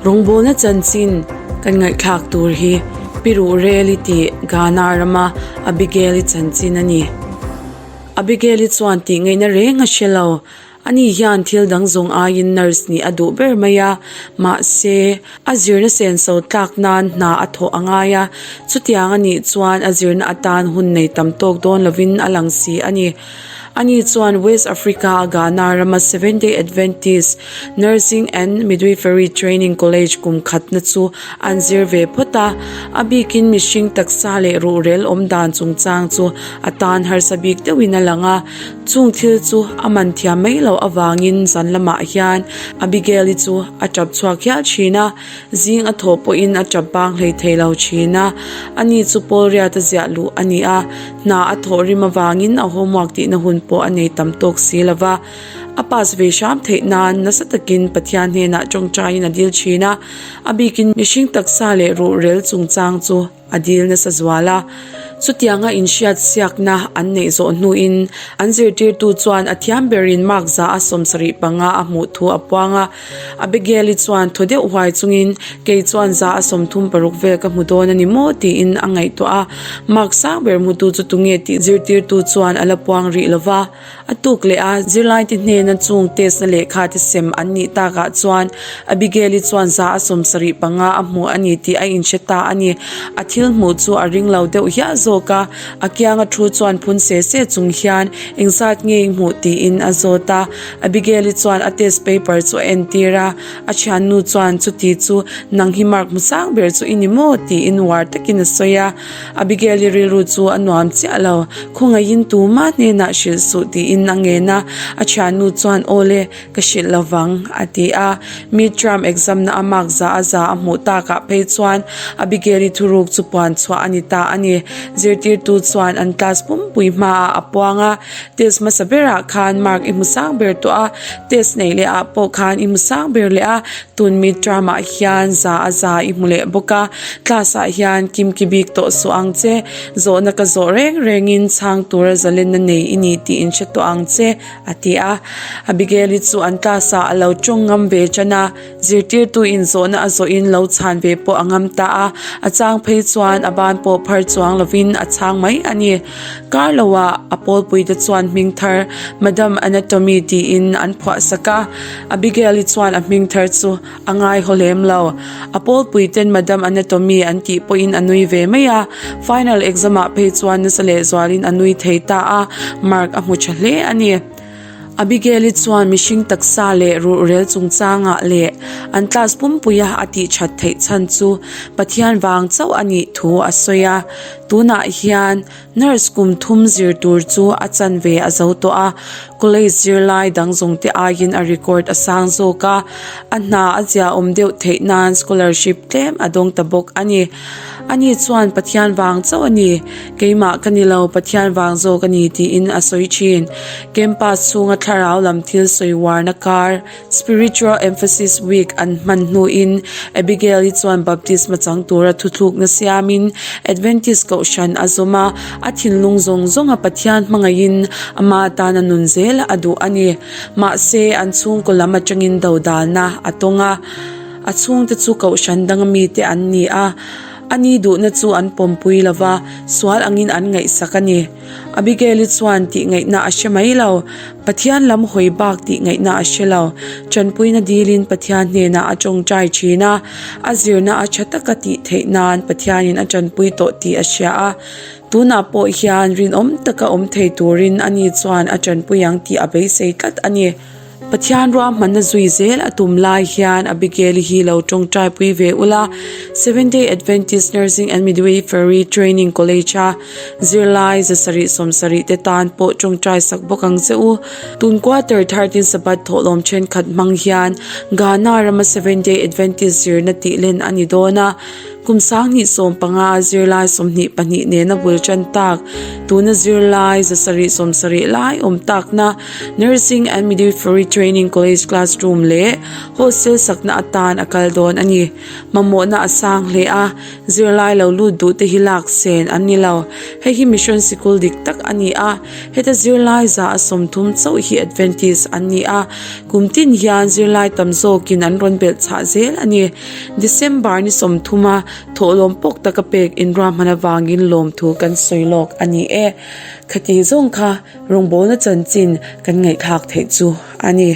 Rawngbawlna chanchin kan ngaihthlak tur hi Pi Ruhreli tih Ghana rama Abigail-i chanchin a ni. Abigail-i chuan tih ngaihna reng a hre lo. Ani hian thil dang zawng aiin nurse nih a duh ber mai a, mahse, a zirna senso tlak nan hna a thawh a ngai a, chutiang a nih chuan a zirna atan hun nei tam tawk dawn lovin a lang si a ni. Ani chuan West Africa-a Ghana rama Seventh-day Adventist Nursing and Midwifery Training College kum khatna chu an zir ve phawt a, a bikin mihring taksa leh ruhrel awm dan chungchang chu a tan harsa bik deuhin a lang a. Chung thil chu a man thiam mai loh avangin zan lamah hian Abigail-i chu a tap chhuak hial thin a, zing a thawh pawhin a tap bang hlei thei lo thin a. Ani chu Paul Riat-a ziah luh a ni a, hna a thawh rim avangin a homework tihna hun pawh a nei tam tawk si lo va. A pass ve hram theih nan nasa takin Pathian hnenah tawngtaiin a dil thin a, a bikin mihring taksa leh ruhrel chungchang chu a dil nasa zual a. Chutianga inhriat siakna an neih zawh hnuin an zirtirtu chuan a thiam berin mark za a 75 a hmuh thu a puang a. Abigail-i chuan thaw deuh huai chungin kei chuan za a 36 vel ka hmu dawn a ni maw tiin a ngaihtuah a. Mark sang ber hmutu chu tunge tih zirtirtu chuan a la puang rih lo va. A tuk leh a, zirlaite hnena chung test-na lehkha te sem an nih takah chuan Abigail-i chuan za a 75 a hmu a ni tih a inhre ta a ni. A thil hmuh chu a ring lo deuh hiah zawk a, a kianga thu chuan phun se se chung hian engzat nge i hmuh tiin a zawt a. Abigail-i chuan a test paper chu a entir a, a thiannu chuan chuti chu nang hi mark hmu sang ber chu i ni maw tiin uar takin a sawi a. Abigail-i rilru chu a nuam chiah lo, Khawngaihin tumah hnenah hrilh suh tiin a ngen a, a thiannu chuan Aw le, ka hrilh lo vang, a ti a. Mid-term exam-na a mark za a za a hmuh takah phei chuan Abigail-i thuruk chu puan chhuah a ni ta a ni. Zirtirtu chuan an class pumpui hmaah a puang a, Test hmasa berah khan mark i hmu sang ber tawh a, test neih leh ah pawh khan i hmu sang ber leh a, tun mid-term ah hian za a za i hmu leh bawk a, class ah hian kimki bik tawh suh ang che, zawhna ka zawh reng rengin chhang tura zalenna nei i ni tih in hre tawh ang che, a ti a. Abigail-i chu an class ah a lo tawng ngam ve tan a. Zirtirtu in zawhna a zawhin lo chhan ve pawh a ngam ta a, a chang phei chuan a ban pawh phar chuang lovin a chhang mai a ni. Kar loah a pawlpuite chuan hming thar Madam Anatomy tiin an phuah sak a, Abigail-i chuan a hming thar chu a ngaihaw lem lo. A pawlpuiten Madam Anatomy an tih pawhin a nui ve mai a, final exam-ah phei chuan nasa lehzualin a nui thei ta a, mark a hmu tha hle a ni. Abigail-i chuan mihring taksa leh ruhrel chungchangah leh an class pumpuia a tih that theih chhan chu Pathian vang chauh a nih thu a sawi a. Tunah hian nurse kum thum zir tur chu a chanve a zo tawh a, college zirlai dang zawngte aiin a record a sang zawk a, a hna a ziaawm deuh theih nan scholarship tlem a dawng ta bawk a ni. Ani chuan Pathian vang chauh a ni, keimah ka ni lo, Pathian vang zawk a ni tiin a sawi thin. Campus chhunga thlarau lam thil sawi uarna kar, Spiritual Emphasis Week an hman hnuin Abigail-i chuan baptisma chang tura thuthlukna siamin Adventist kohhran a zawm a, a thinlung zawng zawnga Pathian hmangaihin ama tana nun zel a duh a ni. Mahse, an chhungkaw lam atangin dodalna a tawng a. A chhungte chu kohhran danga mite an ni a, a ni duhna chu an pawmpui lo va, sual angin an ngaihsak a ni. Abigail-i chuan tihngaihna a hre mai lo, Pathian lam hawi bak tihngaihna a hre lo. Tanpuina dilin Pathian hnenah a tawngtai thin a, a zirna a tha taka tih theih nan Pathianin a tanpui tawh tih a hria a. Tunah pawh hian rinawm taka awm thei turin ani chuan a tanpui ang tih a beisei tlat a ni. Pathian ruahmanna zui zel a tum lai hian Abigail-i hi lo tawngtai pui ve ula, Seventh Day Adventist Nursing and Midwifery Training College-a zirlai 770 te tan pawh tawngtai sak bawk ang che u. Tun quarter 13 Sabbath thawhlawm thenkhat hmang hian Ghana rama Seventh Day Adventist zirna tih len a ni dawn a. Kum 2015 a zirlai 22 nena bul tan tak, tuna zirlai 770 lai awm takna Nursing and Midwifery Training College classroom leh hostel sakna atan a kal dawn a ni. Mamawhna a sang hle a, zirlai lo lut duh te hi lak sen an ni lo. Hei hi mission sikul dik tak a ni a, heta zirlai za a 30 chauh hi Adventist an ni a, kum tin hian zirlai tam zawkin an rawn belh chhah zel a ni. December ni 30 a thawhlawm pawk taka pek inruahman avangin lawmthu kan sawi lawk a ni e. Khati zawng kha rawngbawlna chanchin kan ngaihthlak theih chu a ni.